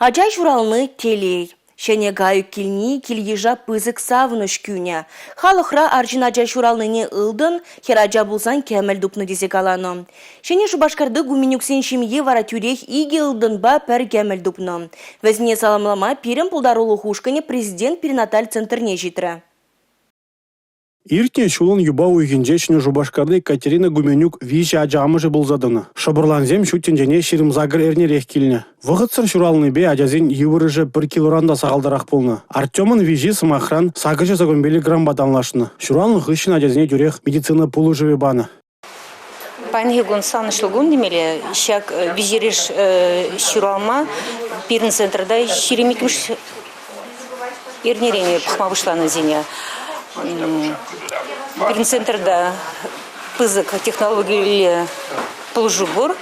Ача ҫурални – телей. Ҫӗнӗ кайӑк килни кил-йыша пысӑк савӑнӑҫ кӳнӗ. Халӑхра арҫын ача ҫуралнине ылтӑн, хӗрача пулсан кӗмӗл тупнӑ тесе каланӑ. Ҫӗнӗ Шупашкарти Гуменюксен ҫемйи вара тӳрех икӗ ылтӑнпа пӗр кӗмӗл тупнӑ. Вӗсене саламлама пирӗн пултарулӑх ушкӑнӗ Президент перинаталь центрне ҫитрӗ. Иртнӗ ҫулӑн юпа уйӑхӗнче Ҫӗнӗ Шупашкарти Катерина Гуменюк виҫӗ ача амӑшӗ пулса тӑнӑ. Шӑпӑрлансем ҫут тӗнчене 28 эрнерех килнӗ. Вӑхӑтсӑр ҫуралнипе ачасен йывӑрӑшӗ пӗр килоран та сахалтарах пулнӑ. Артемӑн виҫи, сӑмахран, 885 грампа танлашнӑ. Ҫуралнӑ хыҫҫӑн ачасене тӳрех медицина пулӑшӑвӗ панӑ. Паянхи кун савӑнӑҫлӑ кун темелле. Ҫак виҫереш ҫуралма пирӗн центрта 22-мӗш эрнерен пӑхма пуҫланӑ вӗсене. Пирӗн центрта пысӑк технологиллӗ пулӑшу пур.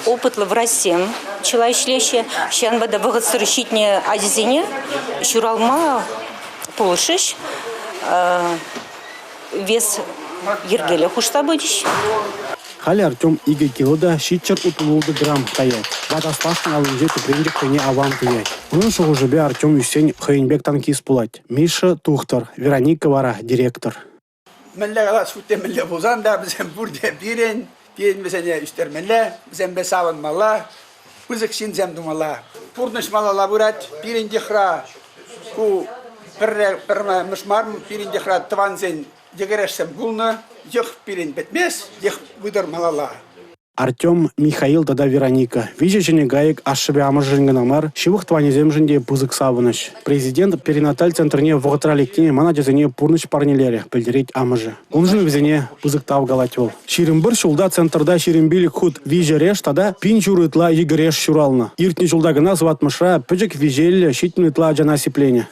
Опытлӑ врачсем чылай ӗҫлеҫҫӗ. Ҫавӑнпа та вӑхӑтсӑр ҫитнӗ ачасене ҫуралма пулӑшӗҫ. Вес йӗркеллӗ хушса пычӗҫ. Халӗ Артем 2 кило та 766 грамм таять. Ват аслашшӗн аллинче тӗпренчӗк хӑйне аван туять. Унӑн шухӑшӗпе Артем ӳссен хӑйӗн пек танкист пулать. Миша – тухтӑр, Вероника вара – директор. Мӗнле калас, хуть те мӗнле пулсан та вӗсем пурте пирӗн, пирӗн вӗсене ӳстермелле, вӗсемпе савӑнмалла, пысӑк ҫынсем тумалла. Пурнӑҫ малалла пырать. Пирӗн йӑхра ку пӗрре пӗрремӗш мар, пирӗн йӑхра тӑвансен йӗкӗрешсем пулнӑ. Йӑх пирӗн пӗтмест, йӑх пытӑр малалла. Артем, Михаил тата Вероника виҫӗ ҫӗнӗ кайӑк ашшӗпе амӑшӗшӗн кӑна мар, ҫывӑх тӑванӗсемшӗн те пысӑк савӑнӑҫ. Президент перинаталь центрне вӑхӑтра лекни ман ачасене пурнӑҫ парнелерӗ, пӗлтерет амӑшӗ. Уншӑн вӗсене пысӑк тав калать вӑл. 21 ҫулта центрта 25 хут виҫӗреш тата пин ҫур ытла йӗкӗреш ҫуралнӑ. Иртнӗ ҫулта кӑна сыватмӑшра пӗчӗк виҫеллӗ 70 ытла ачана сипленӗ.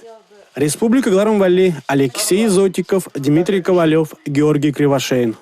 Республика кӑларӑм валли Алексей Зотиков, Дмитрий Ковалев, Георгий Кривошеин.